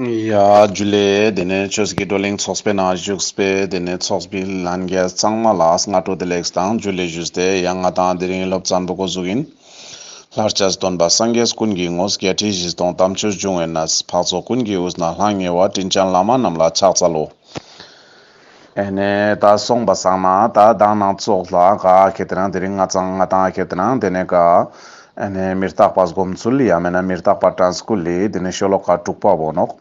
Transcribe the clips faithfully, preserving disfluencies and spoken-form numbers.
ཡ་ཇུ་ལེ། དེ་ནས་ཆོས་ཀྱི་བགྲོ་གླེང་ཚོགས་པའི་ནང་བཞུགས་པའི་དེ་ནས་ཚོགས་པའི་ལྷན་རྒྱས་ཚང་མ་ལ་སྔ་དྲོ་བདེ་ལེགས་དང་ཇུ་ལེ་ཞུས་ཏེ། ཡང་ང་ཏང་དེ་རིང་སློབ་ཚན་པོ་འགོ་ཟུག་ཡིན། ལྷར་བཅས་སྟོན་པ་སངས་རྒྱས་ཀུན་གྱི་ངོ་བོ། བརྒྱད་ཁྲི་བཞི་སྟོང་དམ་ཆོས་འབྱུང་བའི་གནས། འཕགས་ཚོགས་ཀུན་གྱི་དབུས་ན་ལྷང་ངེ་བ། དྲིན་ཅན་བླ་མ་རྣམས་ལ་ཕྱག་འཚལ་ལོ། ཨེ་ནས་ད་སོང་པ་སང་ན་ད་མདང་ནང་ཚོགས་ལ་ག་ཁེ་ཏེ་ན་དེ་རིང་ང་ཚང་ང་ཏང་ཁེ་ཏེ་ན་དེ་ནས་ག་ཨེ་ནས་མི་རྟག་པ་སྒོམ་ཚུལ་ཡང་མེད་ན་མི་རྟག་པ་དྲན་སྐུལ་ལི་དེ་ནས་ཤོ་ལོ་ཀ་དྲུག་པ་བོ་ནོག།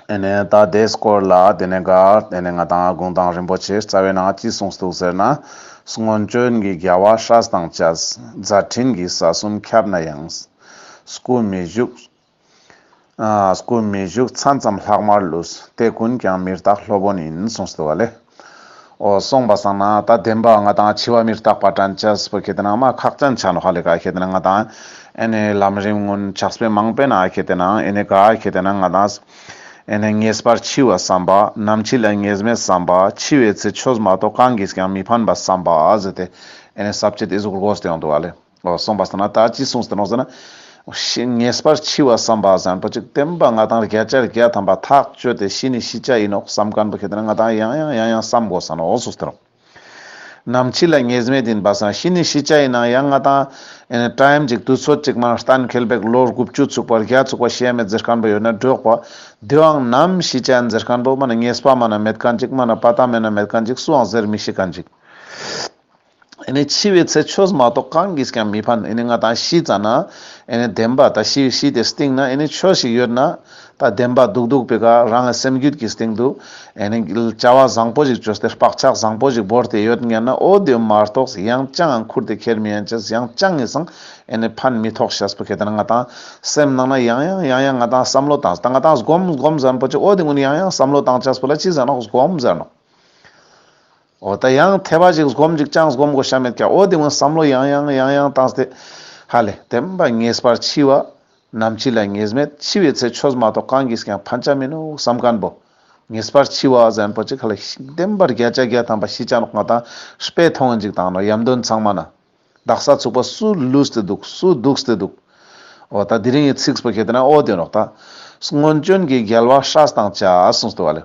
ཨེ་ནས་ད་དེའི་སྐོར་ལ་དེ་ནས་ག་ཨེ་ནས་ང་ཏང་གུང་ཐང་རིན་པོ་ཆེ་རྩ་བའི་ནང་ཅི་གསུངས་འདུག་ཟེར་ན། སྔོན་བྱོན་གྱི་རྒྱལ་བ་སྲས་དང་བཅས། མཛད་འཕྲིན་གྱི་ས་གསུམ་ཁྱབ་ན་ཡང་། སྐུ་མི་བཞུགས། ཨ་སྐུ་མི་བཞུགས་མཚན་ཙམ་ལྷག་མར་ལུས། དེ་ཀུན་ཀྱང་མི་རྟག་སློབ་དཔོན་ཡིན། གསུངས་འདུག་བ་ལེ། འོ་སོང་པ་སང་ན་ད་བདེན་པ་ང་ཏང་འཆི་བ་མི་རྟག་པ་དྲན་ཅེས་པོ་ཁེ་ཏེ་ན་མ་ཁག་ཅན་ཆ་ནོག་ཧ་ལེ། ག་ཁེ་ཏེ་ན་ང་ཏང་ཨེ་ནས་ལམ་རིམ་སྔོན་ཕྱག་དཔེ་མང་པོའི་ནང་ཁེ་ཏེ་ན་ཨེ་ནས་ག་ཁེ་ཏེ་ན་ང་ཏང་ཨེ་ནས་ངེས་པར་འཆི་བ་བསམ་པ། ནམ་འཆི་ལ་ངེས་མེད་བསམ་པ། འཆི་བའི་ཚེ་ཆོས་མ་གཏོགས་གང་གིས་ཀྱང་མི་ཕན་པ་བསམ་པ་ཟེར་ཏེ་ཨེ་ནས་ས་བཅད་ཨི་ཟུག་དགོས་ཏེ་ཡོང་འདུག་བ་ལེ། འོ་སོང་པ་སང་ན་ད་ཅི་གསུངས་ཏེ་ནོག་ཟེར་ན། ཤི་ངེས་པར་འཆི་བ་བསམ་པ་ཟེར་ཁན་པོ་ཅིག་བདེན་པ་ང་ཏང་བརྒྱ་ཆ་བརྒྱ་ཐམ་པ་ཐག་ཆོད་དེ་ཤི་ནི་ཤི་ཆ་ཡིན་ནོག་བསམ་ཁན་པོ་ཁེ་ཏེ་ན་ང་ཏང་ཡང་ཡང་ཡང་ཡང་བསམ་དགོས་ས་ནོག་འོ་གསུངས་ཏེ་ནོག། ནམ་འཆི་ལ་ངེས་མེད་ཡིན་པ་སང་ཤི་ནི་ཤི་ཆ་ཡིན་ན་ཡང་ང་ཏང་ཨེ་ནས་ཊའིམ་ཅིག་དུས་ཚོད་ཅིག་མ་གཏན་འཁེལ་བའི་ལོ་དགུ་བཅུ་ཚུགས་པ་བརྒྱ་ཚུགས་པ་ཤི་ཡ་མེད་ཟེར་ཁན་པོ་ཡོད་ན་འགྲིག་པ། དེའང་ནམ་ཤི་ཆ་ཡིན་ཟེར་ཁན་པོ་མ་ན་ངེས་པ་མ་ན་མེད་ཁན་ཅིག་མ་ན་པ་ཏ་མེད་ན་མེད་ཁན་ཅིག་སུའང་ཟེར་མི་ཤེས་ཁན་ཅིག། ཨེ་ནས་འཆི་བའི་ཚེ་ཆོས་མ་གཏོགས་གང་གིས་ཀྱང་མི་ཕན། ཨེ་ནས་ང་ཏང་ཤི་ཙ་ན་ཨེ་ནས་བདེན་པ་ད་ཤི་ཤི་དེ་སྟིང་ན་ཨེ་ནས་ཆོས་ཤིག་ཡོད་ན་ད་བདེན་པ་འདུག་འདུག་པའི་ཀ་རང་གི་སེམས་རྒྱུད་ཀྱི་སྟེང་དུ་ཨེ་ནས་བྱ་བ་བཟང་པོ་ཞིག་བཅོས་ཏེ་བག་ཆགས་བཟང་པོ་ཞིག་བོར་ཏེ་ཡོད་ཉན་ན་འོ་དེ་མ་གཏོགས་ཡང་ཅང་ཁུར་ཏེ་ཁྱེར་མི་ཡན་ཅེས་ཡང་ཅང་ངེས་སང་ཨེ་ནས་ཕན་མི་ཐོགས་ཤེས་པོ་ཁེ་ཏེ་ན་ང་ཏང་སེམས་ནང་ན་ཡང་ཡང་ཡང་ཡང་ང་ཏང་བསམ་བློ་བཏང་ད་ང་ཏང་སྒོམ་སྒོམ་ཟེར་ཁན་པོ་ཅིག་འོ་དེ་ཀུན་ཡང་ཡང་བསམ་བློ་བཏང་ཅེས་པོ་ལ་ཅི་ཟེར་ནོག་སྒོམ་ཟེར་ནོག། འོ་ད་ཡང་ཐེ་བ་ཞིག་སྒོམ་ཅིག་ཅང་སྒོམ་དགོས་ཤ་མེད་ཀྱག། འོ་དེ་སྔོན་བསམ་བློ་ཡང་ཡང་ཡང་ཡང་བཏང་སྟེ་ཧ་ལེ་བདེན་པ་ངེས་པར་འཆི་བ། ནམ་འཆི་ལ་ངེས་མེད། འཆི་བའི་ཚེ་ཆོས་མ་གཏོགས་གང་གིས་ཀྱང་ཕན་ཆ་མི་ནུག་བསམ་མཁན་པོ། ངེས་པར་འཆི་བ་ཟེར་མཁན་པོ་ཅིག་ཧ་ལེ་བདེན་པར་བརྒྱ་ཆ་བརྒྱ་ཐམ་པ་ཤི་ཆ་ནོག། ང་ཏང་དཔེ་མཐོང་ཡིན་ཅིག་བཏང་ནོག་ཡམ་དོན་ཚང་མ་ན། དག་ས་ཚུག་པ་སུ་ལུས་ཏེ་འདུག་སུ་འདུག་སྟེ་འདུག་འོ་ད་དེ་རིང་གི་ཚིགས་པོ་ཁྱེར་ཏེ་ན་འོ་དེ་ནོག་ད། སྔོན་བྱོན་གྱི་རྒྱལ་བ་སྲས་དང་བཅས་གསུངས་ཏེ་བ་ལེ།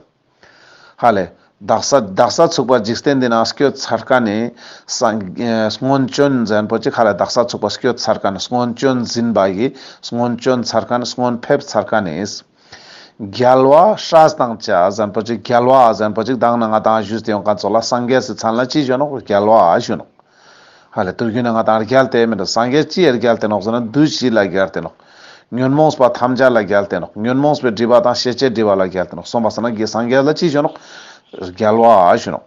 ཧ་ལེ། དག་ས་དག་ས་ཚུག་པ་འཇིག་རྟེན་འདི་ན་སྐྱོད་ཚར་མཁན་ནི་སངས་ཨེ་སྔོན་བྱོན་ཟེར་མཁན་པོ་ཅིག་ཧ་ལེ་དག་ས་ཚུག་པ་སྐྱོད་ཚར་མཁན་སྔོན་བྱོན་ཟིན་པ་ཡི་སྔོན་བྱོན་ཚར་མཁན་སྔོན་ཕེབས་ཚར་མཁན་ནི། རྒྱལ་བ་སྲས་དང་བཅས་ཟེར་མཁན་པོ་ཅིག་རྒྱལ་བ་ཟེར་མཁན་པོ་ཅིག་དང་ན་ང་ཏང་ཞུས་ཏེ་ཡོང་མཁན་ཚོ་ལ་སངས་རྒྱས་སི་མཚན་ལ་ཅི་ཞུ་ནོག་རྒྱལ་བ་ཞུ་ནོག། ཧ་ལེ་དུས་རྒྱུན་ན་ང་ཏང་རྒྱལ་ཏེ་མི་འདུག་སངས་རྒྱས་ཅི་ཡ་རྒྱལ་ཏེ་ནོག་ཟེར་ན་བདུད་བཞི་ལ་རྒྱལ་ཏེ་ནོག། ཉོན་མོངས་པ་ཐམས་ཅད་ལ་རྒྱལ་ཏེ་ནོག། ཉོན་མོངས་པའི་སྒྲིབ་པ་དང་ཤེས་བྱའི་སྒྲིབ་པ་ལ་རྒྱལ་ཏེ་ནོག། སོང་པ་སང་ན་རྒྱལ་སངས་རྒྱས་ལ་ཅི་ཞུ་ནོག། རྒྱལ་བ་ཞུ་ནོག།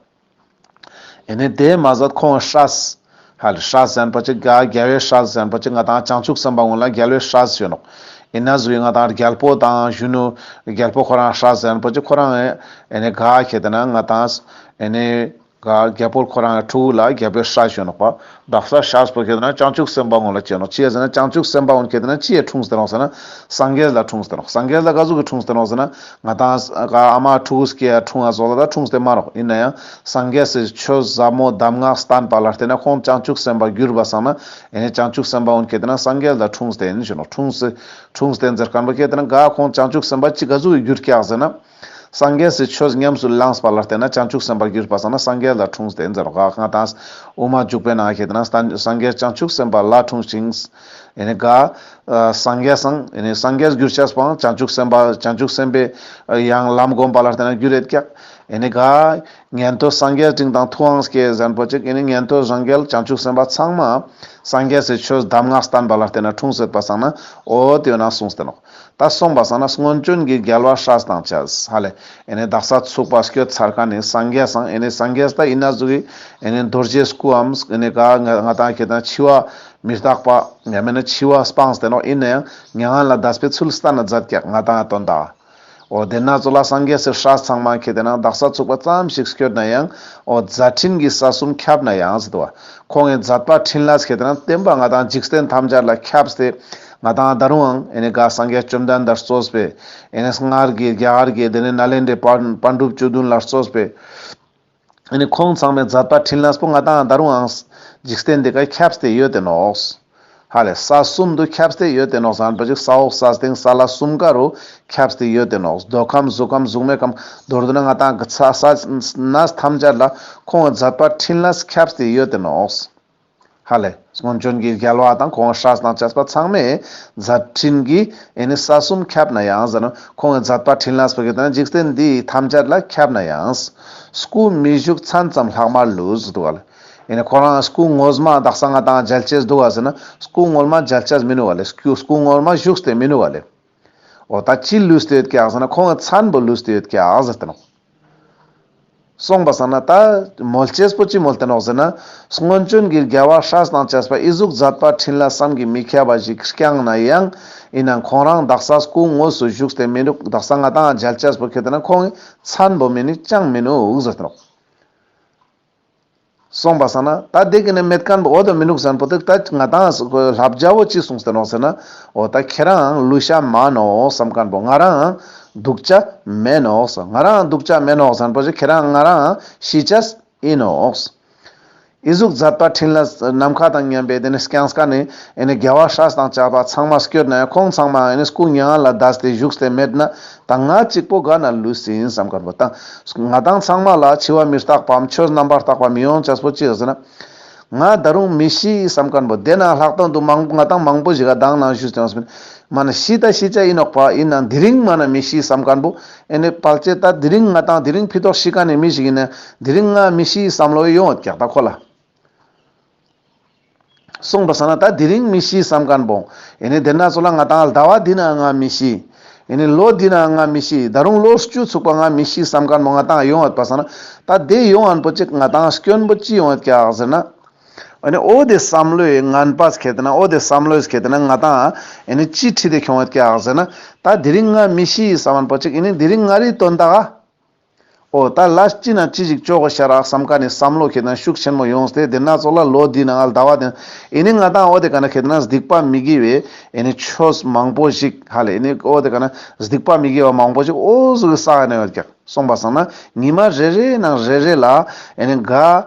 ཨེ་ནི་དེ་མ་ཟད་ཁོང་སྲས། ཧ་ལེ་སྲས་ཟེར་མཁན་པོ་ཅིག་ག་རྒྱལ་བའི་སྲས་ཟེར་མཁན་པོ་ཅིག་ང་ཏང་བྱང་ཆུབ་སེམས་དཔའ་ཀུན་ལ་རྒྱལ་བའི་སྲས་ཞུ་ནོག། ཨིན་ན་ཟུག་ང་ཏང་རྒྱལ་པོ་དང་གཞོན་ནུ་རྒྱལ་པོ་ཁོ་རང་སྲས་ཟེར་མཁན་པོ་ཅིག་ཁོ་རང་ཨེ་ནི་ག་ཁྱེར་ཏེ་ན་ང་ཏང་ཨེ་ནི། ག་རྒྱལ་པོ་ཁོ་རང་ཕྲུ་གུ་ལ་རྒྱལ་པོའི་སྲས་ཞུ་ནོག་པ། དག་ས་སྲས་པོ་ཁྱེར་ཏེ་ན་བྱང་ཆུབ་སེམས་དཔའ་ཀུན་ལ་ཅི་ནོག་ཅི་ཡ་ཟེར་ན་བྱང་ཆུབ་སེམས་དཔའ་ཀུན་ཁྱེར་ཏེ་ན་ཅི་ཡ་འཁྲུངས་ཏེ་ནོག་ཟེར་ན་སངས་རྒྱས་ལ་འཁྲུངས་ཏེ་ནོག། སངས་རྒྱས་ལ་ག་ཟུག་གི་འཁྲུངས་ཏེ་ནོག་ཟེར་ན་ང་ཏང་ག་ཨ་མ་ཕྲུ་གུ་སྐྱེ་ཡ་འཁྲུངས་ཡ་ཟོ་ལ་ད་འཁྲུངས་ཏེ་མ་ནོག། ཨིན་ན་ཡང་སངས་རྒྱས་སི་ཆོས་ཟབ་མོ་གདམས་ངག་བསྟན་པ་ལ་བརྟེན་ན་ཁོང་བྱང་ཆུབ་སེམས་དཔའ་གྱུར་པ་སང་ན་ཨེ་ནི་བྱང་ཆུབ་སེམས་དཔའ་ཀུན་ཁྱེར་ཏེ་ན་སངས་རྒྱས་ལ་འཁྲུངས་ཏེ་ཨིན་ཞུ་ནོག། འཁྲུངས་ཏེ་འཁྲུངས་ཏེ་ཟེར་མཁན་པོ་ཁྱེར་ཏེ་ན་ག་ཁོང་བྱང་ཆུབ་སེམས་དཔའ་ཅི་ག་ཟུག་གི་གྱུར་ཀྱག་ཟེར་ན། སངས་རྒྱས་སི་ཆོས་ཉམས་སུ་བླངས་པ་ལ་བརྟེན་ན་བྱང་ཆུབ་སེམས་དཔའ་གྱུར་པ་སང་ན་སངས་རྒྱས་ལ་འཁྲུངས་ཏེ་ཨིན་ཟེར་རོ། ག་ང་ཏང་དབུ་མ་འཇུག་པའི་ནང་ཁྱེར་ཏེ་ན་སངས་རྒྱས་བྱང་ཆུབ་སེམས་དཔའ་ལ་འཁྲུངས་ཤིང་། ཨེ་ནི་ག་སངས་རྒྱས་སང་ཨེ་ནི་སངས་རྒྱས་གྱུར་ཅེས་པའང་བྱང་ཆུབ་སེམས་དཔའ་བྱང་ཆུབ་སེམས་དཔའི་ཡང་ལམ་བསྒོམས་པ་ལ་བརྟེན་ན་གྱུར་ཡོད་ཀྱག། ཨེ་ནི་ག་ཉན་ཐོས་སངས་རྒྱས་འབྲིང་དང་ཐུབ་དབང་སྐྱེས་ཟེར་མཁན་པོ་ཅིག་ཨེ་ནི་ཉན་ཐོས་རང་རྒྱལ་བྱང་ཆུབ་སེམས་དཔའ་ཚང་མ་སངས་རྒྱས་སི་ཆོས་གདམས་ངག་བསྟན་པ་ལ་བརྟེན་ན་འཁྲུངས་ཡོད་པ་སང་ན་འོ་དེ་ཡོད་ན་གསུངས་ཏེ་ནོག། ད་སོང་པ་སང་ན་སྔོན་བྱོན་གྱི་རྒྱལ་བ་སྲས་དང་བཅས་ཧ་ལེ། ཨེ་ནི་དག་ས་ཚུག་པ་སྐྱོད་ཚར་མཁན་ནི་སངས་རྒྱས་སང་ཨེ་ནི་སངས་རྒྱས་ད་ཨིན་ན་ཟུག་གི་ཨེ་ནི་རྡོ་རྗེའི་སྐུའམ་ཨེ་ནི་ག་ང་ང་ཏང་ཁྱེར་ཏེ་ན་འཆི་བ་མི་རྟག་པ་ཡང་མེད་ན་འཆི་བ་སྤངས་ཏེ་ནོག། ཨིན་ན་ཡང་མྱ་ངན་ལས་འདས་པའི་ཚུལ་བསྟན་ན་མཛད་ཀྱག་ང་ཏང་དོན་དག། འོ་དེ་ན་ཚོ་ལ་སངས་རྒྱས་སི་སྲས་ཚང་མ་ཁྱེར་ཏེ་ན་དག་ས་ཚུག་པ་ཙམ་ཞིག་སྐྱོད་ན་ཡང་འོ་མཛད་འཕྲིན་གྱི་ས་གསུམ་ཁྱབ་ན་ཡང་ཟེར་དུ་བ། ཁོང་གི་མཛད་པ་འཕྲིན་ལས་ཁྱེར་ཏེ་ན་བསྟན་པ་ང་ཏང་འཇིག་རྟེན་ཐམས་ཅད་ལ་ཁྱབ་སྟེ་ང་ཏང་ད་རུང་ཨང་ཨེ་ནི་ག་སངས་རྒྱས་བཅོམ་ལྡན་འདས་གཙོས་པའི་ཨེ་ནི་སྔར་གྱི་རྒྱ་གར་གྱི་དེ་ནས་ནཱ་ལེནྡྲའི་པཎ་པཎ་གྲུབ་བཅུ་བདུན་ལ་གཙོས་པའི་ཨེ་ནི་ཁོང་ཚང་མའི་མཛད་པ་འཕྲིན་ལས་པོ་ང་ཏང་ད་རུང་ཨང་འཇིག་རྟེན་འདི་ཀ་ཁྱབ་སྟེ་ཡོད་དེ་ནོག། ཧ་ལེ་ས་གསུམ་དུ་ཁྱབ་སྟེ་ཡོད་དེ་ནོག་ཟེར་ན་པོ་ཅིག་ས་འོག་ས་སྟེང་ས་བླ་གསུམ་ཀ་རུ་ཁྱབ་སྟེ་ཡོད་དེ་ནོག། མདོ་ཁམས་གཟུགས་ཁམས་གཟུགས་མེད་ཁམས་མདོར་བསྡུ་ན་ང་ཏང་གི་ཚ་ས་ནས་ཐམས་ཅད་ལ་ཁོང་གི་མཛད་པ་འཕྲིན་ལས་ཁྱབ་སྟེ་ཡོད་དེ་ནོག། ཧ་ལེ་སྔོན་བྱོན་གྱི་རྒྱལ་བ་དང་ཁོང་སྲས་དང་བཅས་པ་ཚང་མའི་མཛད་འཕྲིན་གྱི་ཨེ་ནི་ས་གསུམ་ཁྱབ་ན་ཡང་ཟེར་ན་ཁོང་གི་མཛད་པ་འཕྲིན་ལས་པོ་གི་དང་འཇིག་རྟེན་འདི་ཐམས་ཅད་ལ་ཁྱབ་ན་ཡང་སྐུ་མི་བཞུགས་མཚན་ཙམ་ལྷག་མ་ལུས་འདུག་ག་ལེ། ཨེ་ནི་ཁོ་རང་སྐུ་ངོ་མ་དག་ས་ང་ཏང་མཇལ་ཅེས་འདུག་ག་ཟེར་ན་སྐུ་ངོ་མ་མཇལ་ཅེས་མི་ནུག་ག་ལེ། སྐུ་སྐུ་ངོ་མ་བཞུགས་ཏེ་མི་ནུག་ག་ལེ། འོ་ད་ཅི་ལུས་ཏེ་ཡོད་ཀྱག་ཟེར་ན་ཁོང་གི་མཚན་པོ་ལུས་ཏེ་ཡོད་ཀྱག་ཟེར་ཏེ་ནོག། སོང་པ་སང་ན་ད་མོལ་ཅེས་པོ་ཅི་མོལ་ཏེ་ནོག་ཟེར་ན། སྔོན་བྱོན་གྱི་རྒྱལ་བ་སྲས་དང་བཅས་པ་ཨི་ཟུག་མཛད་པ་འཕྲིན་ལས་བསམ་གྱིས་མི་ཁྱབ་པ་ཞིག་བསྐྱངས་ན་ཡང་ཨིན་ནའང་ཁོང་རང་དག་ས་སྐུ་དངོས་སུ་བཞུགས་ཏེ་མི་འདུག། དག་ས་ང་ཏང་མཇལ་ཅེས་པོ་ཁྱེད་དེ་ན་ཁོང་གི་མཚན་པོ་མེ་ནི་ཅང་མི་ནུག་ཟེར་ཏེ་ནོག། སོང་པ་སང་ན་ད་དེ་གི་ནི་མེད་མཁན་པོ་འོ་དོ་མི་ནུག་ཟེར་ན་པོ་ཏིག་ད་ང་ཏང་ལྷབ་བྱ་བོ་ཅི་གསུངས་ཏེ་ནོག་ཟེར་ན། འོ་ད་ཁྱེད་རང་ལུས་ཤ་མ་ནོག་བསམ་མཁན་པོ་ང་རང་སྡུག་ཅག་མེ་ནོག་ཟེར། ང་རང་སྡུག་ཅག་མེ་ནོག་ཟེར་ན་པོ་ཅིག་ཁྱེད་རང་ང་རང་ཤི་ཅེས་ཨིན་ནོག། ཨི་ཟུག་མཛད་པ་འཕྲིན་ལས་ནམ་མཁའ་དང་མཉམ་པའི་དེ་ནི་བསྐྱངས་ཀ་ནི་ཨེ་ནི་རྒྱལ་བ་སྲས་དང་བཅས་པ་ཚང་མ་སྐྱོད་ན་ཡང་ཁོང་ཚང་མ་ཨེ་ནི་སྐུ་མྱ་ངན་ལས་འདས་ཏེ་བཞུགས་ཏེ་མེད་ན་ད་ང་གཅིག་པོ་ག་ན་ལུས་སིན་བསམ་མཁན་པོ་ད་ང་ཏང་ཚང་མ་ལ་འཆི་བ་མི་རྟག་པའམ་ཆོས་རྣམ་པར་དག་པ་མི་ཡོང་ཅེས་པོ་ཅི་ཟེར་ན། ང་ད་རུང་མི་ཤི་བསམ་མཁན་པོ་དེ་ན་ལྷག་དོན་དུ་མང་ང་ཏང་མང་པོ་ཞིག་ག་མདང་ནང་ཞུས་ཏེ་ཡོང་སྤིན། མ་ན་ཤི་ད་ཤི་ཅེས་ཨིན་ནོག་པ། ཨིན་ནའང་དེ་རིང་མ་ན་མི་ཤི་བསམ་མཁན་པོ་ཨེ་ནི་ཕལ་ཆེར་ད་དེ་རིང་ང་ཏང་དེ་རིང་ཕི་ཏོག་ཤི་ཀ་ནི་མི་ཞིག་ཨིན་ན་དེ་རིང་ང་མི་ཤི་བསམ་བློ་ཡོང་ཡོད་ཀྱག་ད་ཁོ་ལ། སོང་པ་སང་ན་ད་དེ་རིང་མི་ཤི་བསམ་མཁན་པོ་ཨེ་ནི་དེ་ན་ཚོ་ལ་ང་ཏང་ཟླ་བ་འདི་ན་ང་མི་ཤི། ཨེ་ནི་ལོ་འདི་ན་ང་མི་ཤི། ད་རུང་ལོ་བཅུ་ཚུགས་པ་ང་མི་ཤི་བསམ་མཁན་པོ་ང་ཏང་ཡོང་ཡོད་པ་སང་ན་ད་དེ་ཡོང་ཡོད་པོ་ཅིག་ང་ཏང་སྐྱོན་པོ་ཅི་ཡོང་ཡོད་ཀྱག་ཟེར་ན། ཨེ་ནི་འོ་དེ་བསམ་བློའི་ངན་པ་ཁྱེད་དེ་ན་འོ་དེ་བསམ་བློའི་ཁྱེད་དེ་ན་ང་ཏང་ཨེ་ནི་ཅི་ཁྲིད་དེ་ཁྱོང་ཡོད་ཀྱག་ཟེར་ན། ད་དེ་རིང་ང་མི་ཤི་བསམ་མཁན་པོ་ཅིག་ཨེ་ནི་དེ་རིང་ང་རི་དོན་དག་ག་འོ་ད་ལས་ཅི་ན་ཅི་ཞིག་ཅོ་གོ་ཤ་རག་བསམ་མཁན་ནི་བསམ་བློ་ཁྱེད་ན་ཤུགས་ཆེན་མོ་ཡོངས་ཏེ་དེ་ན་ཚོ་ལ་ལོ་འདི་ན་ང་ཟླ་བ་དེ་ཨེ་ནི་ང་ཏང་འོ་དེ་ག་ན་ཁྱེད་ན་སྡིག་པ་མི་དགེ་བའི་ཨེ་ནི་ཆོས་མང་པོ་ཞིག་ཧ་ལེ་ཨེ་ནི་འོ་དེ་ག་ན་སྡིག་པ་མི་དགེ་བ་མང་པོ་ཞིག་འོ་ཟུག་གི་བསགས་ནས་ཡོད་ཀྱག། སོང་པ་སང་ན་ཉི་མ་རེ་རེ་ནང་རེ་རེ་ལ་ཨེ་ནི་ག་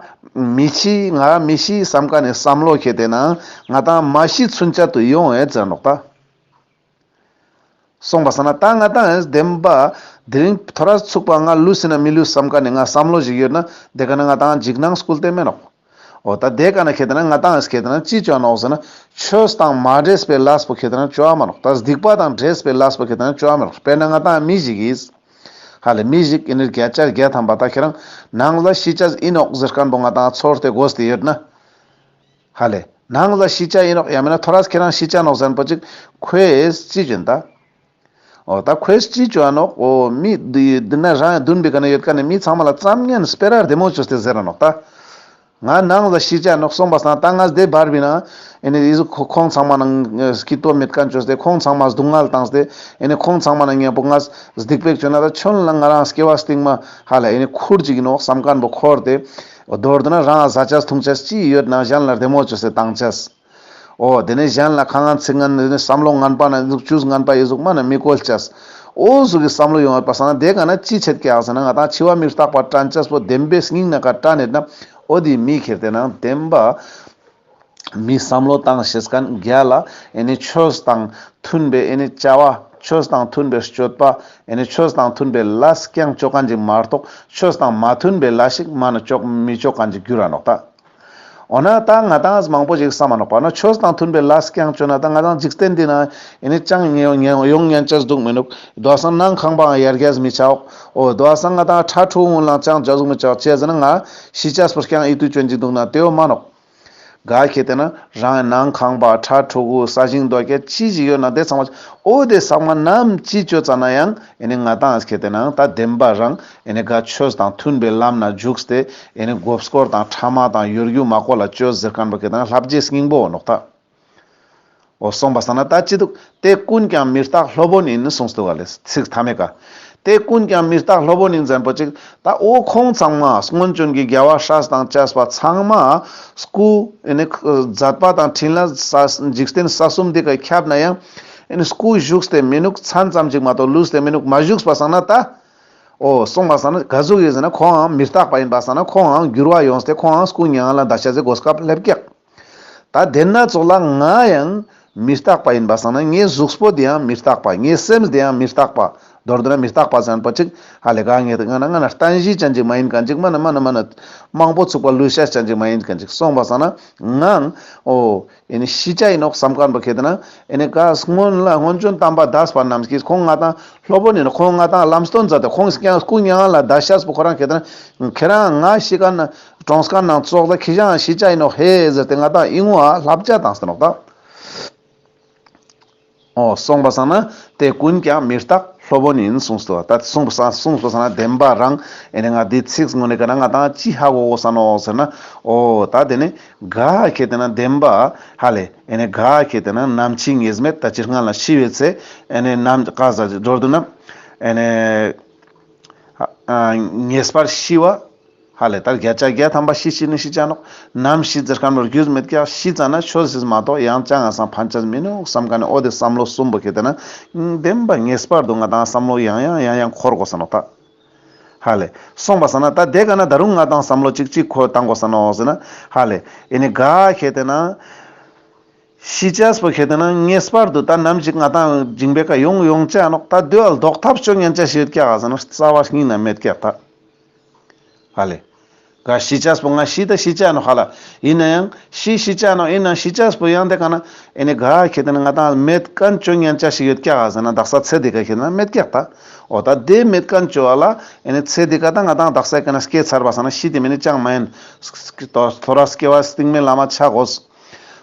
མི་ཤི་ང་མི་ཤི་བསམ་མཁན་ནི་བསམ་བློ་ཁྱེད་དེ་ན་ང་ཏང་མ་ཤི་ཚུན་ཆད་དུ་ཡོང་ཡོད་ཟེར་ནོག་ད། སོང་པ་སང་ན་ད་ང་ཏང་བདེན་པ་དེ་རིང་ཐོ་རས་ཚུགས་པ་ང་ལུས་སིན་ན་མི་ལུས་བསམ་མཁན་ནི་ང་བསམ་བློ་ཞིག་ཡོད་ན་དེ་ག་ན་ང་ཏང་འཇིགས་སྣང་སྐུལ་ཏེ་མེད་ནོག། འོ་ད་དེ་ག་ན་ཁྱེད་དེ་ན་ང་ཏང་ཁྱེད་དེ་ན་ཅི་ཅོ་ནོག་ཟེར་ན་ཆོས་དང་མ་འདྲེས་པའི་ལས་པོ་ཁྱེད་དེ་ན་ཅོ་མ་ནོག། ད་སྡིག་པ་དང་འདྲེས་པའི་ལས་པོ་ཁྱེད་དེ་ན་ཅོ་མ་ནོག། དཔེར་ན་ང་ཏང་མི་ཞིག་གིས་ཧ་ལེ་མི་ཞིག་ཨེ་ནི་བརྒྱ་ཆ་བརྒྱ་ཐམ་པ་ད་ཁྱེད་རང་ནང་ལ་ཤི་ཅེས་ཨིན་ནོག་ཟེར་མཁན་པོ་ང་ཏང་ཚོར་ཏེ་གོས་ཏེ་ཡོད་ན། ཧ་ལེ། ནང་ལ་ཤི་ཅེས་ཨིན་ནོག་ཡང་མིན་ན་ཐོ་རས་ཁྱེད་རང་ཤི་ཅེས་ནོག་ཟེར་མཁན་པོ་ཅིག་ཁོས་ཅི་ཅོན་ད། འོ་ད་ཁོས་ཅི་ཅོ་ནོག། འོ་མི་འདི་འདི་ན་རང་ཡང་མདུན་པའི་ཀ་ན་ཡོད་མཁན་ནི་མི་ཚང་མ་ལ་ཙམ་ཉན་སྤེ་ར་བདེ་མོ་ཅོས་ཏེ་ཟེར་ར་ནོག་ད། ང་ནང་ལ་ཤི་ཅེས་ནོག། སོང་པ་སང་ད་ང་དེ་བར་བི་ན་ཨེ་ནི་ཨི་ཟུག་ཁོ་ཁོང་ཚང་མ་ནང་སྐྱིད་པོ་མེད་མཁན་ཅོས་ཏེ་ཁོང་ཚང་མ་སྡུག་བསྔལ་བཏང་སྟེ་ཨེ་ནི་ཁོང་ཚང་མ་ནང་མཉམ་པོ་ང་སྡིག་པ་ཅོ་ན་ད་ཁྱོད་ལ་ང་རང་སྐྱེ་བ་སྟིང་མ་ཧ་ལ་ཨེ་ནི་ཁུར་ཅིག་ཨིན་ནོག་བསམ་མཁན་པོ་འཁོར་ཏེ། མདོར་བསྡུ་ན་རང་ཟ་ཅེས་འཐུང་ཅེས་ཅི་ཡོད་ན་གཞན་ལ་བདེ་མོ་ཅོས་ཏེ་བཏང་ཅེས། འོ་དེ་ནས་གཞན་ལ་ཁ་ངན་ཚིག་ངན་དེ་ནས་བསམ་བློ་ངན་པ་ན་ཨི་ཟུག་ཅུས་ངན་པ་ཨི་ཟུག་མ་ན་མི་བཀོལ་ཅེས། འོ་ཟུག་གི་བསམ་བློ་ཡོང་བ་སང་ན་དེ་ག་ན་ཅི་ཆད་ཀྱག་ཟེར་ན་ང་ཏང་འཆི་བ་མི་རྟག་པ་དྲན་ཅེས་པོ་བདེན་པའི་སྙིང་ན་ག་དྲན་ནེད་ན་འོ་དེ་མི་ཁྱེར་ཏེ་ན་བདེན་པ་མི་བསམ་བློ་བཏང་ཤེས་མཁན་རྒྱ་ལ་ཨེ་ནི་ཆོས་དང་མཐུན་པའི་ཨེ་ནི་བྱ་བ་ཆོས་དང་མཐུན་པའི་སྤྱོད་པ་ཨེ་ནི་ཆོས་དང་མཐུན་པའི་ལས་རྐྱང་ཅོ་མཁན་ཅིག་མ་གཏོགས་ཆོས་དང་མ་མཐུན་པའི་ལས་ཤིག་མ་ན་ཅོ་མི་ཅོ་མཁན་ཅིག་འགྱུར་ར་ནོག་ད། འོ་ན་ད་ང་ཏང་མང་པོ་ཞིག་བསམ་མ་ནོག་པ་ན་ཆོས་དང་མཐུན་པའི་ལས་རྐྱང་ཅོ་ན་ད་ང་ཏང་འཇིག་རྟེན་འདི་ན་ཨེ་ནི་ཅང་ཡོང་ཉན་ཅེས་འདུག་མི་འདུག། དོ་སང་ནང་ཁང་པའང་ཡར་རྒྱས་མི་ཆའོ། འོ་དོ་སང་ང་ཏང་ཁྲ་ཁྲོ་འུན་ལང་ཅང་ཅོ་ཟུག་མི་ཆའོ་ཅི་ཟེར་ན་ང་ཤི་ཅེས་པོ་རྐྱང་ཨིད་ཏུ་ཅོན་ཅིག་འདུག་ན་དེའོ་མ་ནོག། ག་ཁྱེད་དེ་ན་རང་ནང་ཁང་པ་ཁྲ་ཁྲོ་གུ་ས་ཞིང་རྡོ་སྐྱ་ཅི་ཞིག་ཡོད་ན་དེ་ཚང་མ་འོ་དེ་ཚང་མ་ནམ་ཅི་ཅོ་ཙ་ན་ཡང་ཨེ་ནི་ང་ཏང་ཁྱེད་དེ་ན་ད་བདེན་པ་རང་ཨེ་ནི་ག་ཆོས་དང་མཐུན་པའི་ལམ་ན་འཇུག་སྟེ་ཨེ་ནི་མགོ་སྐོར་དང་ཕྲ་མ་དང་གཡོ་སྒྱུ་མ་གོ་ལ་ཅོས་ཟེར་མཁན་པོ་ཁྱེད་དེ་ན་ལྷ་རྗེ་སྙིང་པོ་འོ་ནོག་ད། འོ་སོང་པ་སང་ན་ད་ཅི་འདུག། དེ་ཀུན་ཀྱང་མི་རྟག་སློབ་དཔོན་ཡིན་གསུངས་ཏེ་བ་ལེ་ཚིག་མཐའ་མའི་ཀ། དེ་ཀུན་ཀྱང་མི་རྟག་སློབ་དཔོན་ཡིན་ཟེར་མཁན་པོ་ཅིག་ད་འོ་ཁོང་ཚང་མ་སྔོན་བྱོན་གྱི་རྒྱལ་བ་སྲས་དང་བཅས་པ་ཚང་མ་སྐུ་ཨེ་ནི་མཛད་པ་དང་འཕྲིན་ལས་ས་འཇིག་རྟེན་ས་གསུམ་འདི་ཀ་ཁྱབ་ན་ཡང་ཨེ་ནི་སྐུ་བཞུགས་ཏེ་མི་ནུག། མཚན་ཙམ་ཅིག་མ་གཏོགས་ལུས་ཏེ་མི་ནུག། མ་བཞུགས་པ་སང་ན་ད་འོ་སོང་པ་སང་ན་ག་ཟུག་ཡིན་ཟེར་ན་ཁོང་འང་མི་རྟག་པ་ཡིན་པ་སང་ན་ཁོང་འང་འགྱུར་བ་ཡོངས་ཏེ་ཁོང་འང་སྐུ་མྱ་ངན་ལས་འདས་ཤེས་སི་གོ་སྐབས་སླེབས་ཀྱག། ད་དེ་ན་ཙོགས་ལ་ང་ཡང་མི་རྟག་པ་ཡིན་པ་སང་ན་ངའི་གཟུགས་པོ་དེ་ཡང་མི་རྟག་པ། ངའི་སེམས་དེ་ཡང་མི་རྟག་པ། མདོར་བསྡུ་ན་མི་རྟག་པ་ཟེར་ན་པོ་ཅིག་ཧ་ལེ་ག་ངེ་ང་ན་ང་ན་རྟེན་གཞི་ཅན་ཅིག་མ་ཡིན་མཁན་ཅིག་མ་ན་མ་ན་མ་ན་མང་པོ་ཚུགས་པ་ལུས་ཤེས་ཅན་ཅིག་མ་ཡིན་མཁན་ཅིག་སོང་པ་སང་ན་ངའང་ཨོ་ཨེ་ནི་ཤི་ཆ་ཡིན་ནོག་བསམ་མཁན་པོ་ཁེ་ཏེ་ན་ཨེ་ནི་ག་སྔོན་ལ་སྔོན་བྱོན་དམ་པ་དག་པ་རྣམས་ཀྱིས་ཁོང་ང་དང་སློབ་དཔོན་ཡིན་ནོག་ཁོང་ང་དང་ལམ་སྟོན་མཛད་དེ་ཁོང་སྐུ་མྱ་ངན་ལས་འདས་ཤེས་པོ་ཁོ་རང་ཁེ་ཏེ་ན་ཁྱེད་རང་ང་ཤི་མཁན་གྲོངས་མཁན་ནང་ཙོགས་ལ་ཁྱེད་རང་ཤི་ཆ་ཡིན་ནོག་ཧེ་ཟེར་ཏེ་ང་དང་ཨིན་ངོ་ཨ་བསླབ་བྱ་བཏང་སྟེ་ནོག་ད། ཨོ་སོང་པ་སང་ན་དེ་ཀུན་ཀྱང་མི་རྟག་སློབ་དཔོན་ཡིན་གསུངས་སོ། ད་གསུངས་པ་སང་གསུངས་པ་སང་ན་བདེན་པ་རང་ཨེ་ནི་ང་དེ་ཚིག་སྔོན་ནས་ག་ན་ང་དང་ཅི་ཧ་གོ་གོས་ས་ནོག་ཟེར་ན་ཨོ་ད་དེ་ནི་ག་ཁེ་ཏེ་ན་བདེན་པ་ཧ་ལེ་ཨེ་ནི་ག་ཁེ་ཏེ་ན་ནམ་འཆི་ངེས་མེད་ད་ཅི་སྔ་ལ་ཤི་བའི་ཚེ་ཨེ་ནི་ནམ་ག་ཟ་མདོར་བསྡུ་ན་ཨེ་ནི་ཨ་ངེས་པར་ཤི་བ། ཧ་ལེ་ད་བརྒྱ་ཆ་བརྒྱ་ཐམ་པ་ཤི་ཤི་ནི་ཤི་ཆ་ནོག་ནམ་ཤི་ཟེར་མཁན་པོ་རྒྱུས་མེད་ཀྱག་ཤི་ཙ་ན་ཆོས་ཤིག་མ་གཏོགས་ཡང་ཅང་ང་སང་ཕན་ཆ་མི་ནུག་བསམ་མཁན་ནི་ཨོ་དེ་བསམ་བློ་གསུམ་པོ་ཁེ་ཏེ་ན་བདེན་པ་ངེས་པར་དུ་ང་དང་བསམ་བློ་ཡང་ཡང་ཡང་ཡང་འཁོར་དགོས་ས་ནོག་ད། ཧ་ལེ་སོང་པ་སང་ན་ད་དེ་ག་ན་ད་རུང་ང་དང་བསམ་བློ་ཅིག་ཅིག་འཁོར་བཏང་དགོས་ས་ནོག་ཟེར་ན་ཧ་ལེ་ཨེ་ནི་ག་ཁེ་ཏེ་ན་ཤི་ཆས་པོ་ཁེ་ཏེ་ན་ངེས་པར་དུ་ད་ནམ་ཞིག་ང་དང་འཇིང་པའི་ཀ་ཡོང་ཡོང་ཆ་ནོག་ད་དེ་བ་ལྡོག་ཐབས་ཅོ་ཉན་ཆ་ཞིག་ཡོད་ཀྱག་ཟེར་ན་རྩ་བ་ཉིད་ནས་མེད་ཀྱག་ད། ཧ་ལེ། ག་ཤི་ཆས་པོ་ང་ཤི་ད་ཤི་ཆ་ནོག་ཧ་ལ། ཡིན་ན་ཡང་ཤི་ཤི་ཆ་ནོག་ཡིན་ན་ཤི་ཆས་པོ་ཡང་དེ་ག་ན་ཨེ་ནི་ག་ཁེ་ཏེ་ན་ང་དང་མེད་མཁན་ཅོ་ཉན་ཆ་ཞིག་ཡོད་ཀྱག་ཟེར་ན་དག་ས་ཚེ་འདི་ཀ་ཁེ་ཏེ་ན་མེད་ཀྱག་ད། འོ་ད་དེ་མེད་མཁན་ཅོ་བ་ལ་ཨེ་ནི་ཚེ་འདི་ཀ་ད་ང་དང་དག་ས་ཀ་ན་སྐྱེ་ཚར་བ་སང་ན་ཤི་དེ་མེད་ནི་ཅང་མ་ཡིན། ཐོ་ར་སྐྱེ་བ་སྟིང་མའི་ལམ་མ་ཆ་དགོས།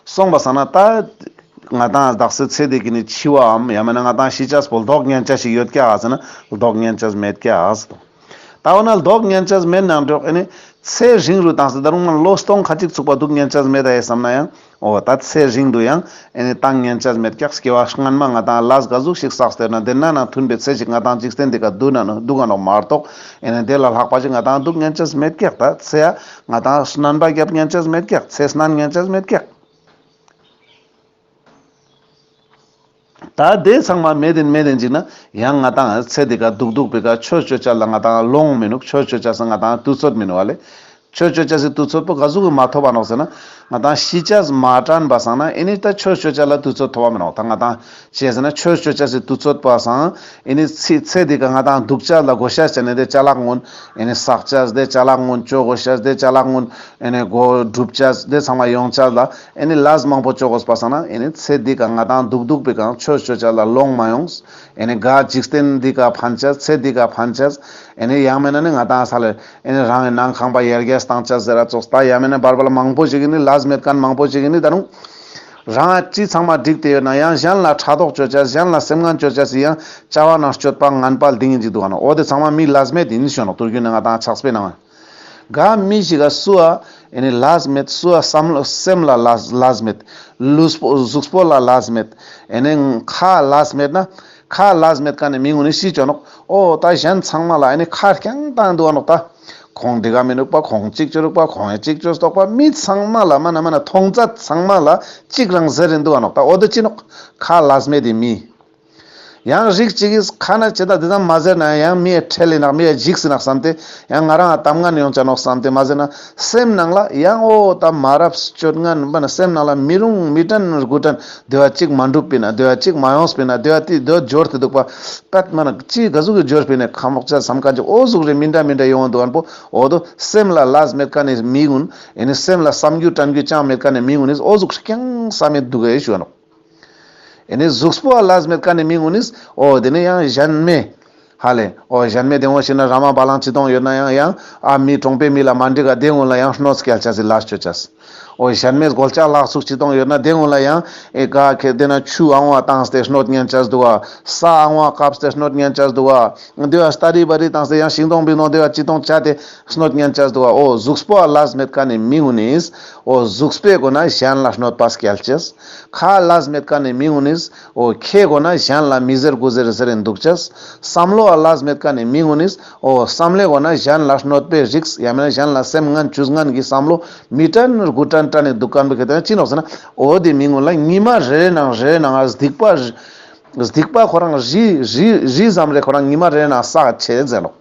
སོང་པ་སང་ན་ད་ང་དང་དག་ས་ཚེ་འདི་ཀ་ནི་འཆི་བའམ་ཡང་མེད་ན་ང་དང་ཤི་ཆས་པོ་ལྡོག་ཉན་ཆ་ཞིག་ཡོད་ཀྱག་ཟེར་ན་ལྡོག་ཉན་ཆ་མེད་ཀྱག་ཟེར། ད་འོ་ན་ལྡོག་ཉན་ཆ་མེད་ནང་འགྲོ་ཨེ་ནི་ཚེ་རིང་རུ་བཏང་སྟེ་ད་རུང་མ་ལོ་སྟོང་ཁ་ཅིག་ཚུགས་པ་འདུག་ཉན་ཆ་མེད་ད་ཡེ་བསམ་ན་ཡང་འོ་ད་ཚེ་རིང་དུ་ཡང་ཨེ་ནི་བཏང་ཉན་ཆ་མེད་ཀྱག་སྐྱེ་བ་སྔན་མ་ང་དང་ལས་ག་ཟུག་ཞིག་བསགས་ཏེ་ན་དེ་ན་ན་མཐུན་པའི་ཚེ་ཞིག་ང་དང་འཇིག་རྟེན་འདི་ཀ་འདུག་ན་ནོག་འདུག་ག་ནོག་མ་གཏོགས་ཨེ་ནི་དེ་ལ་ལྷག་པ་ཞིག་ང་དང་འདུག་ཉན་ཆ་མེད་ཀྱག་ད་ཚེ་ཡ་ང་དང་སྣན་པ་རྒྱབ་ཉན་ཆ་མེད་ཀྱག་ཚེ་སྣན་ཉན་ཆ་མེད་ཀྱག་ད་དེ་ཚང་མ་མེད་དེ་མེད་དེ་ཅིག་ན་ཡང་ང་དང་ཚེ་འདི་ཀ་འདུག་འདུག་པའི་ཀ་ཆོས་ཅོ་ཆ་ལ་ང་དང་ལོང་མི་ནུག་ཆོས་ཅོ་ཆ་ས་ང་དང་དུས་ཚོད་མི་ནུག་བ་ལེ། ཆོས་ཅོ་ཆ་སི་དུས་ཚོད་པོ་ག་ཟུག་གི་མ་ཐོབ་པ་ནོག་ཟེར་ན་ང་དང་ཤི་ཆས་མ་དྲན་པ་སང་ན་ཨེ་ནི་ད་ཆོས་ཅོ་ཆ་ལ་དུས་ཚོད་ཐོབ་པ་མི་ནོག་ད་ང་དང་ཅི་ཟེར་ན་ཆོས་ཅོ་ཆ་སི་དུས་ཚོད་པ་སང་ཨེ་ནི་ཚེ་ཚེ་འདི་ཀ་ང་དང་འདུག་ཆ་ལ་དགོས་ཤ་ཅན་ནི་དེ་ཅ་ལག་གུན་ཨེ་ནི་བསགས་ཆས་དེ་ཅ་ལག་གུན་ཅོ་དགོས་ཤ་དེ་ཅ་ལག་གུན་ཨེ་ནི་གོ་སྒྲུབ་ཆས་དེ་ཚང་མ་ཡོང་ཆ་ལ་ཨེ་ནི་ལས་མང་པོ་ཅོ་དགོས་པ་སང་ན་ཨེ་ནི་ཚེ་འདི་ཀ་ང་དང་འདུག་འདུག་པའི་ཀ་ཆོས་ཅོ་ཆ་ལ་ལོང་མ་ཡོང་། ཨེ་ནི་ག་འཇིག་རྟེན་འདི་ཀ་ཕན་ཆ་ཚེ་འདི་ཀ་ཕན་ཆ་ཨེ་ནི་ཡང་མེད་ན་ནི་ང་དང་ས་ལ་ཨེ་ནི་རང་གི་ནང་ཁང་པ་ཡར་རྒྱས་བཏང་ཆ་ཟེར་ར་ཙོགས་ད་ཡང་མེད་ན་བར་བར་ལ་མང་པོ་ཞིག་ཨེ་ནི་ལས་མེད་མཁན་མང་པོ་ཞིག་ཨེ་ནི་ད་རུང་རང་ཅི་ཚང་མ་འགྲིག་སྟེ་ཡོད་ན་ཡང་གཞན་ལ་ཕྲག་དོག་ཅོ་ཆ་གཞན་ལ་སེམས་ངན་ཅོ་ཆ་སི་ཡང་བྱ་བ་ནང་སྤྱོད་པ་ངན་པ་འདི་ངན་ཅིག་འདུག་ག་ནོག་འོ་དེ་ཚང་མ་མི་ལས་མེད་ཡིན་ཞུ་ནོག་དུས་རྒྱུན་ནི་ང་དང་ཆགས་སྤེལ་ནང་། ག་མི་ཞིག་ག་སུ་ཨ་ཨེ་ནི་ལས་མེད། སུ་ཨ་བསམ་བློ་སེམས་ལ་ལས་ལས་མེད། ལུས་པོ་གཟུགས་པོ་ལ་ལས་མེད། ཨེ་ནི་ཁ་ལས་མེད་ན་ཁ་ལས་མེད་མཁན་ནི་མི་གུན་ནི་ཤི་ཅོ་ནོག་འོ་ད་གཞན་ཚང་མ་ལ་ཨེ་ནི་ཁ་རྐྱང་བཏང་འདུག་ག་ནོག་ད་ཁོང་འགྲིག་ག་མི་ནུག་པ། ཁོང་ཅིག་ཅོ་རུག་པ། ཁོང་ཡ་ཅིག་ཅོ་སྟོག་པ། མི་ཚང་མ་ལ་མ་ན་མ་ན་མཐོང་ཚད་ཚང་མ་ལ་ཅིག་རང་ཟེར་རིན་འདུག་ག་ནོག་ད་འོ་དེ་ཅི་ནོག་ཁ་ལས་མེད་དེ་མི། ཡང་རིགས་གཅིག་གིས་ཁ་ན་ཅི་ད་དེ་ཙམ་མ་ཟེར་ན་ཡང་མི་ཡ་ཁྲེལ་ལེ་ནག་མི་ཡ་འཇིགས་སི་ནག་བསམ་སྟེ་ཡང་ང་རང་ང་གཏམ་ངན་ཡོང་ཆ་ནོག་བསམ་སྟེ་མ་ཟེར་ན་སེམས་ནང་ལ་ཡང་འོ་ད་མ་རབས་སྤྱོད་ངན་པ་ན་སེམས་ནང་ལ་མི་རུང་མི་དྲན་དགུ་དྲན་དེ་བ་གཅིག་མ་འགྲུབ་པིན་ན་དེ་བ་གཅིག་མ་ཡོངས་པིན་ན་དེ་བ་དེ་དེ་བ་འབྱོར་ཏེ་འདུག་པ་པད་མ་ན་ཅི་ག་ཟུག་གི་འབྱོར་པིན་ན་ཁ་མོག་ཆ་བསམ་མཁན་ཅིག་འོ་ཟུག་རེ་མི་འདྲ་མི་འདྲ་ཡོང་འདུག་ཨན་པོ་འོ་དོ་སེམས་ལ་ལས་མེད་མཁན་ནི་མི་གུན་ཨེ་ནི་སེམས་ལ་བསམ་རྒྱུ་དྲན་རྒྱུ་ཅང་མེད་མཁན་ནི་མི་གུན་ནི་འོ་ཟུག་རྐྱང་བསམ་མེད་འདུག་ག་ཞུ་ནོག་ཨེ་ནི་གཟུགས་པོ་ལ་ལས་མེད་མཁན་ནི་མི་གུན་ནི་འོ་དེ་ནི་ཡང་གཞན་མེད། ཧ་ལེ། འོ་གཞན་མེད་དེ་འོ་ཞིག་ན་ར་མ་བ་ལང་ཅི་དོང་ཡོད་ན་ཡང་ཡང་ཨ་མི་གྲོང་པའི་མི་ལ་མ་འགྲིག་ག་དེ་གུན་ལ་ཡང་གནོད་སྐྱལ་ཆ་སི་ལས་ཅོ་ཆ་སི། འོ་གཞན་མེད་སྒོལ་ལྕགས་ལག་ཚུགས་ཅི་དོང་ཡོད་ན་དེ་གུན་ལ་ཡང་ཨེ་ག་ཁེ་དེ་ན་ཆུ་ཨང་བ་བཏང་སྟེ་གནོད་ཉན་ཆ་སི་འདུག་ག་ས་ཨང་བ་བཀབ་སྟེ་གནོད་ཉན་ཆ་སི་འདུག་ག་དེ་བ་སྟ་རི་བ་རི་བཏང་སྟེ་ཡང་ཤིང་སྡོང་བི་སྡོང་དེ་བ་ཅི་དོང་ཆ་དེ་གནོད་ཉན་ཆ་སི་འདུག་ག་འོ་གཟུགས་པོ་ལ་ལས་མེད་མཁན་ནི་མི་གུན་ནི་འོ་གཟུགས་པོའི་སྒོ་ན་གཞན་ལ་གནོད་པ་སྐྱལ་ཆ་སི། ཁ་ལ་ལས་མེད་མཁན་ནི་མི་གུན་ནི་འོ་ཁའི་སྒོ་ན་གཞན་ལ་མི་ཟེར་དགུ་ཟེར་ཟེར་རིན་འདུག་ཅེས། བསམ་བློ་ལ་ལས་མེད་མཁན་ནི་མི་གུན་ནི་འོ་བསམ་བློའི་སྒོ་ན་གཞན་ལ་གནོད་པའི་རིགས་ཡང་མིན་ན་གཞན་ལ་སེམས་ངན་ཆུ་ངན་གྱི་བསམ་བློ་མི་དྲན་དགུ་དྲན་དྲན་ནས་འདུག་མཁན་པོ་ཁེ་ཏེ་ན་ཅི་ནོག་ཟེར་ན་འོ་དེ་མི་གུན་ལ་ཉི་མ་རེ་རེ་ནང་རེ་རེ་ནང་སྡིག་པ་སྡིག་པ་ཁོ་རང་རི་རི་རི་ཙམ་རེ་ཁོ་རང་ཉི་མ་རེ་རེ་ནང་བསགས་ཆེ་ཟེར་ནོག་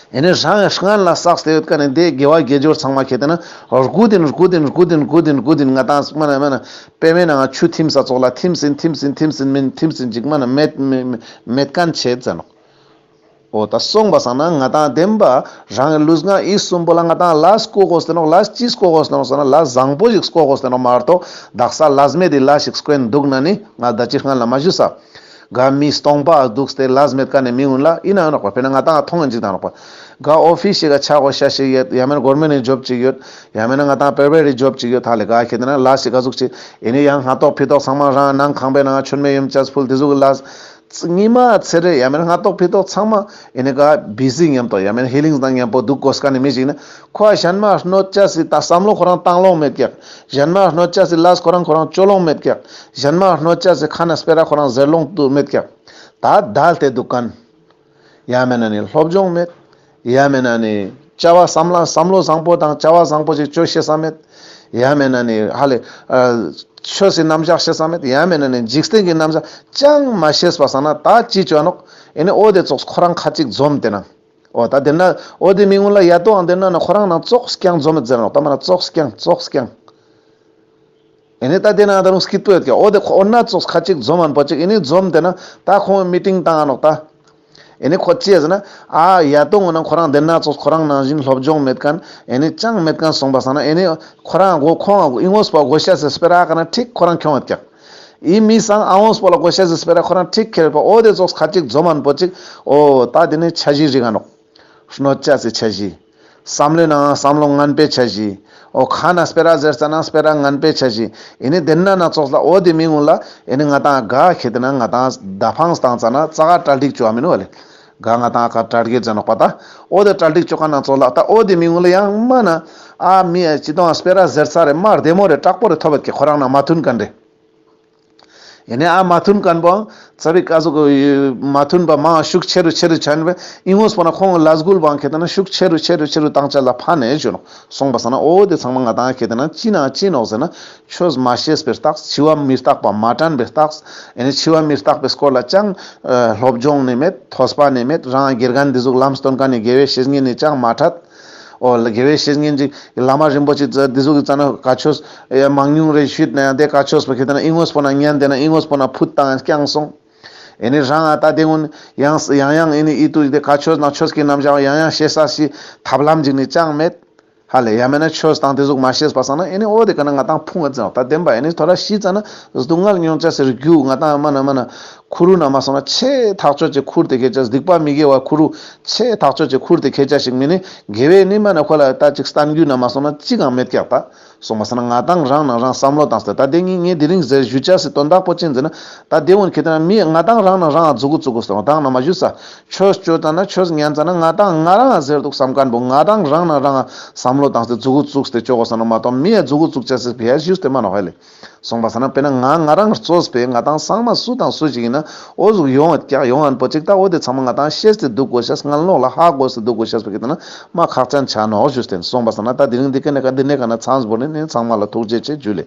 ཨེ་ནི་རང་སྔན་ལ་བསགས་ཏེ་ཡོད་ཀ་ནི་དེ་དགེ་བ་དགེ་སྦྱོར་ཚང་མ་ཁེ་ཏེ་ན་རྒུད་ཨིན་རྒུད་ཨིན་རྒུད་ཨིན་རྒུད་ཨིན་རྒུད་ཨིན། ང་ཏང་མ་ན་མ་ན་པེ་མེ་ནང་ཆུ་ཐིམ་ས་ཙོགས་ལ་ཐིམ་ཟིན་ཐིམ་ཟིན་ཐིམ་ཟིན་མིན་ཐིམ་ཟིན་ཅིག་མ་ན་མེད་མེད་མེད་མཁན་ཆེ་ཙ་ནོག། འོ་ད་སོང་པ་སང་ན་ང་ཏང་བདེན་པ་རང་གི་ལུས་ངག་ཡིད་གསུམ་པོ་ལ་ང་ཏང་ལས་བཀོ་དགོས་ཏེ་ནོག། ལས་ཅི་བཀོ་དགོས་ཏེ་ནོག་ཟེར་ན་ལས་བཟང་པོ་ཞིག་བཀོ་དགོས་ཏེ་ནོག་མ་གཏོགས་དག་ས་ལས་མེད་དེ་ལས་ཞིག་བཀོ་ཨིན་འདུག་ན་ནི་ང་ད་ཅི་སྔན་ལ་མ་ཞུས་ས། ག་མི་སྟོང་པ་འདུག་སྟེ་ལས་མེད་ཀ་ནས་མི་ཀུན་ལ་ཨིན་ན་ཡོད་ནོག་པ། དཔེར་ན་ང་ཏང་མཐོང་ཡིན་ཅིག་དང་ནོག་པ། ག་ཨོ་ཕིས་ཞིག་ག་ཆ་གོ་ཤ་ཞིག་ཡོད། ཡང་མེད་ན་གོར་མེན་ཊི་ཇོབ་ཅིག་ཡོད། ཡང་མེད་ན་ང་ཏང་པེ་རའི་བེཊ་ཇོབ་ཅིག་ཡོད། ད་ལེ་ག་ཁེ་ཏེ་ན་ལས་ཞིག་ག་ཟུག་ཅིག་ཨེ་ནི་ཡང་སྔ་ཏོག་ཕི་ཏོག་ཚང་མ་རང་ནང་ཁང་པའི་ནང་མཆོད་མེ་ཡོམ་ཅས་ཕུལ་དེ་ཟུག་གི་ལས། ཉི་མ་ཚེ་རེ་ཡང་མེད་ན་སྔ་ཏོག་ཕི་ཏོག་ཚང་མ་ཨེ་ནི་ག་བི་ཟི་མཉམ་དུ་ཡང་མེད་ན་ཧི་ལིང་དང་མཉམ་པོ་འདུག་དགོས་ཀ་ནི་མི་ཞིག་ནི་ཁོ་གཞན་མ་གནོད་ཅས་སི་ད་བསམ་བློ་ཁོ་རང་བཏང་ལོང་མེད་ཀྱག། གཞན་མ་གནོད་ཅས་སི་ལས་ཁོ་རང་ཁོ་རང་ཅོ་ལོང་མེད་ཀྱག། གཞན་མ་གནོད་ཅས་སི་ཁ་ན་སྤེ་ར་ཁོ་རང་ཟེར་ལོང་དུ་མེད་ཀྱག། ད་དལ་ཏེ་འདུག་མཁན། ཡང་མེད་ན་ནི་སློབ་སྦྱོང་མེད། ཡང་མེད་ན་ནི་བྱ་བ་བསམ་བློ་བསམ་བློ་བཟང་པོ་དང་བྱ་བ་བཟང་པོ་ཞིག་ཅོ་ཤེས་ས་མེད། ཡང་མེད་ན་ནི་ཧ་ལེ་ཨ་ཆོས་སི་རྣམ་གཞག་ཤེས་ས་མེད། ཡང་མེད་ན་ནི་འཇིག་རྟེན་གྱི་རྣམ་གཞག་ཅང་མ་ཤེས་པ་སང་ན་ད་ཅི་ཅོ་ནོག། ཨེ་ནི་འོ་དེ་ཙོགས་ཁོ་རང་ཁ་ཅིག་འཛོམས་ཏེ་ན། འོ་ད་དེ་ན་འོ་དེ་མི་ཀུན་ལ་ཡ་ཏོའང་དེ་ན་ན་ཁོ་རང་ནང་ཙོགས་རྐྱང་འཛོམས་མེད་ཟེར་ནོག། ད་མ་ན་ཙོགས་རྐྱང་ཙོགས་རྐྱང་། ཨེ་ནི་ད་དེ་ན་ད་རུང་སྐྱིད་པོ་ཡོད་ཀྱག། འོ་དེ་ཁོ་འོ་ན་ཙོགས་ཁ་ཅིག་འཛོམས་མན་པོ་ཅིག་ཨེ་ནི་འཛོམས་དེ་ན་ད་ཁོང་མི་ཊིང་བཏང་ང་ནོག་ད། ཨེ་ནི་ཁོ་ཅི་ཟེར་ན་ཨ་ཡ་ཏོ་ངོ་ན་ཁོ་རང་དེ་ན་ཙོགས་ཁོ་རང་ནང་བཞིན་སློབ་སྦྱོང་མེད་མཁན་ཨེ་ནི་ཅང་མེད་མཁན་སོང་པ་སང་ན་ཨེ་ནི་ཁོ་རང་གོ་ཁོང་ཨི་ངོས་པོ་གོ་ཤེས་སི་སྤེ་ར་ཀ་ན་ཁྲིག་ཁོ་རང་ཁྱོང་ཡོད་ཀྱག། ཨི་མི་སང་ཨ་ངོས་པོ་ལ་གོ་ཤེས་སི་སྤེ་ར་ཁོ་རང་ཁྲིག་ཁྱེར་པ་འོ་དེ་ཙོགས་ཁ་ཅིག་འཛོམས་མན་པོ་ཅིག། འོ་ད་དེ་ནི་འཆར་གཞི་རིག་ག་ནོག། གནོད་ཅས་སི་འཆར་གཞི། བསམ་བློའི་ནང་བསམ་བློ་ངན་པའི་འཆར་གཞི། འོ་ཁ་ན་སྤེ་ར་ཟེར་ཙ་ན་སྤེ་ར་ངན་པའི་འཆར་གཞི། ཨེ་ནི་དེ་ན་ན་ཙོགས་ལ་འོ་དེ་མི་ཀུན་ལ་ཨེ་ནི་ང་ཏང་ག་ཁེ་ཏེ་ན་ང་ཏང་ད་ཕངས་བཏང་ཙ་ན་ཙ་ག་གྲ་སྒྲིག་ཅོ་བ་མིན་ནོག་ལེ། ག་ང་ཏང་ག་གྲ་སྒྲིག་ཅོ་ནོག་པ་ད། འོ་དེ་གྲ་སྒྲིག་ཅོ་ཁན་ན་ཙོགས་ལ་ད་འོ་དེ་མི་ཀུན་ལ་ཡང་མ་ན་ཨ་མི་ཨ་ཅི་དང་སྤེ་ར་ཟེར་ཙ་རེ་མ་བདེ་མོ་རེ་དྲག་པོ་རེ་ཐོབ་བད་ཀྱི་ཁོ་རང་ན་མ་མཐུན་མཁན་རེ། ཨེ་ནི་ཨ་མ་མཐུན་མཁན་པོའང་ཙ་པིག་ཀ་ཟུག་མ་མཐུན་པ་མང་ཤུགས་ཆེ་རུ་ཆེ་རུ་ཆ་ནི་བས་ཨི་ངོས་པོ་ན་ཁོང་ལས་འགུལ་བང་ཁེ་ཏེ་ན་ཤུགས་ཆེ་རུ་ཆེ་རུ་ཆེ་རུ་བཏང་ཆ་ལ་ཕན་ནེ་ཞུ་ནོག། སོང་པ་སང་ན་འོ་དེ་ཚང་མ་ང་ཏང་ཁེ་ཏེ་ན་ཅི་ན་ཅི་ནོག་ཟེར་ན་ཆོས་མ་ཤེས་པའི་རྟགས། འཆི་བ་མི་རྟག་པ་མ་དྲན་པའི་རྟགས། ཨེ་ནི་འཆི་བ་མི་རྟག་པའི་སྐོར་ལ་ཅང་ཨ་སློབ་སྦྱོང་ནི་མེད། ཐོས་པ་ནི་མེད། རང་དགེ་རྒན་འདི་ཟུག་ལམ་སྟོན་མཁན་ནི་དགེ་བའི་བཤེས་གཉེན་ནི་ཅང་མ་ཐད། འོ་དགེ་བའི་བཤེས་གཉེན་ཅིག་བླ་མ་རིན་པོ་ཆེ་འདི་ཟུག་གི་རྩ་ན་བཀའ་ཆོས་ཡ་མང་ཉུང་རེ་ཞུས་ན་ཡང་དེ་བཀའ་ཆོས་པོ་ཁེ་ཏེ་ན་ཨི་ངོས་པོ་ན་ཉན་དེ་ན་ཨི་ངོས་པོ་ན་ཕུད་བཏང་རྐྱང་སོང་། ཨེ་ནི་རང་ཨ་ད་དེ་ཀུན་ཡང་ཡང་ཡང་ཨེ་ནི་ཨི་ཏུ་དེ་བཀའ་ཆོས་ནང་ཆོས་ཀྱི་རྣམ་གཞག་ཡང་ཡང་ཤེས་ས་ཞིག་ཐབས་ལམ་ཅིག་ནི་ཅང་མེད། ཧ་ལེ་ཡང་མེད་ན་ཆོས་དང་དེ་ཟུག་མ་ཤེས་པ་སང་ན་ཨེ་ནི་འོ་དེ་ཀ་ན་ང་ཏང་ཕུང་ཨ་ཙི་ནོག། ད་བདེན་པ་ཨེ་ནི་ཐོ་ར་ཤི་ཙ་ན་སྡུག་བསྔལ་མྱོང་ཆ་ཟེར་རྒྱུ་ང་ཏང་མ་ན་མ་ན་ཁུ་རུ་ན་མ་སོང་ན་ཆེས་ཐག་ཆོད་ཅིག་ཁུར་ཏེ་ཁེ་ཆ་སྡིག་པ་མི་དགེ་བ་ཁུ་རུ་ཆེས་ཐག་ཆོད་ཅིག་ཁུར་ཏེ་ཁེ་ཆ་ཞིག་མེ་ནི་དགེ་བའི་ནི་མ་ན་ཁོ་ལ་ད་ཅིག་སྟན་རྒྱུ་ན་མ་སོང་ན་ཅི་གང་མེད་ཀྱག་ད། སོང་པ་སང་ན་ང་ཏང་རང་ན་རང་བསམ་བློ་བཏང་སྟེ་ད་དེ་ངས་ངས་དེ་རིང་ཟེར་ཞུ་ཆ་སི་དོན་དག་པོ་ཅི་ཟེར་ན་ད་དེ་འོན་ཁེ་ཏེ་ན་མི་ང་ཏང་རང་ན་རང་ང་མཛུ་གུ་བཙུགས་གོས་སོང་ད་ན་མ་ཞུ་ས། ཆོས་ཅོ་ཙ་ན་ཆོས་ཉན་ཙ་ན་ང་ཏང་ང་རང་ང་ཟེར་འདུག་བསམ་མཁན་པོ་ང་ཏང་རང་ན་རང་ང་བསམ་བློ་བཏང་སྟེ་མཛུ་གུ་བཙུགས་ཏེ་ཅོ་གོས་སོང་ན་མ་གཏོགས་མི་ཡ་མཛུ་གུ་བཙུགས་ཆ་སི་ཕི་ཡ་ཞུས་ཏེ་མ་ནོག་ཧ་ལེ། སོང་པ་སང་ན་དཔེར་ན་ང་ང་རང་གཙོས་པའི་ང་ཏང་ཚང་མ་སུ་དང་སུ་ཞིག་ཡིན་ན་འོ་ཟུག་ཡོང་ཡོད་ཀྱག་ཡོང་ཡོད་པོ་ཅིག་ད་འོ་དེ་ཚང་མ་ང་ཏང་ཤེས་ཏེ་འདུག་དགོས་ཤེས་སྔ་ལོགས་ལ་ཧ་གོ་སྟེ་འདུག་དགོས་ཤེས་པོ་ཁེ་ཏེ་ན་མ་ཁག་ཅན་ཆ་ནོག་ཞུས་ཏེ་སོང་པ་སང་ན་ད་དེ་རིང་འདི་ཀ་ནས་ཀ་འདི་ནས་ཀ་ན་མཚམས་བོར་ནས་ནི་ཚང་མ་ལ་ཐུགས་རྗེ་ཆེ་ཇུ་ལེ།